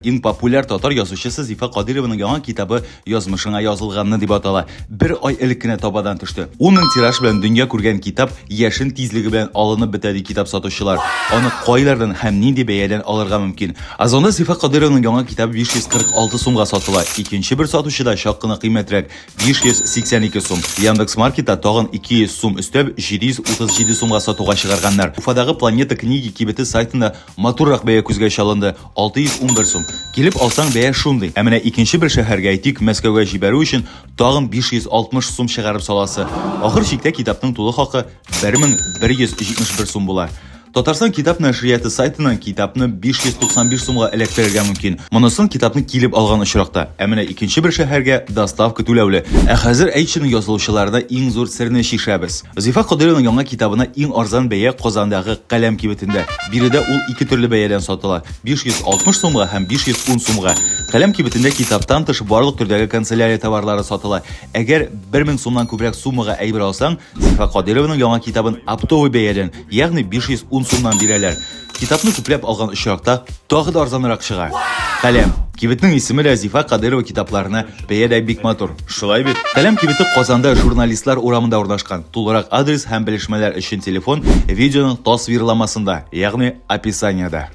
Иң популяр татар язучысы Зифа Кадырованың яңа китабы Язмышыңа язылганны дип атала. Бер ай элек кенә табадан төште. 10 мең тираж белән дөнья күргән китап яшен тизлеге белән алынып бетә ди китап сатучылар. Аны кайлардан һәм нинди бәядән алырга мөмкин? Озонда Зифа Кадырованың яңа китабы 546 сумга сатыла. Икенче бер сатучыда чак кына кыйммәтрәк, 582 сум. Яндекс Маркетта тагын 200 сум өстәп, 737 сумга сатуга чыгарганнар. Уфадагы Планета книги кибете сайтында матуррак бәя күзгә чалынды, 611 сум. Килеп алсаң, бәя шундый. Ә менә икенче бер шәһәргә, әйтик, Мәскәүгә җибәрү өчен тагын 560 сум чыгарып саласы. Ахыр чиктә китапның тулы хакы 1171 сум була. Татарстан китап нәшрияты сайтыннан китапны 595 сумга эләктерергә мөмкин. Монысын китапны килеп алган очракта. Ә менә икенче бер шәһәргә доставка түләүле. Ә хәзер әйтченең язылучыларына иң зур серне чишәбез. Зифа Кадыйрованың яңа китабына иң арзан бәя Казандагы Каләм кибетендә. Биредә ул ике төрле бәядән сатыла, 560 сумга һәм 510 сумга. Каләм кибетендә китаптан тыш барлык төрдәге канцелярия товарлары сатыла. Әгәр 1000 сумнан күбрәк суммага әйбер алсаң, Зифа Кадыйрованың яңа китабын оптовый бәядән, ягъни 510 сумнан бирәләр. Китапны күпләп алган очракта тагы да арзанрак чыга. Каләм. Кибетнең исеме дә Зифа Кадыйрова китапларына бәя дә бик матур. Шулай бит? Каләм кибете Казанда Журналистлар урамында урнашкан. Тулырак адрес һәм белешмәләр өчен телефон видеоның тасвирламасында, ягъни описаниедә.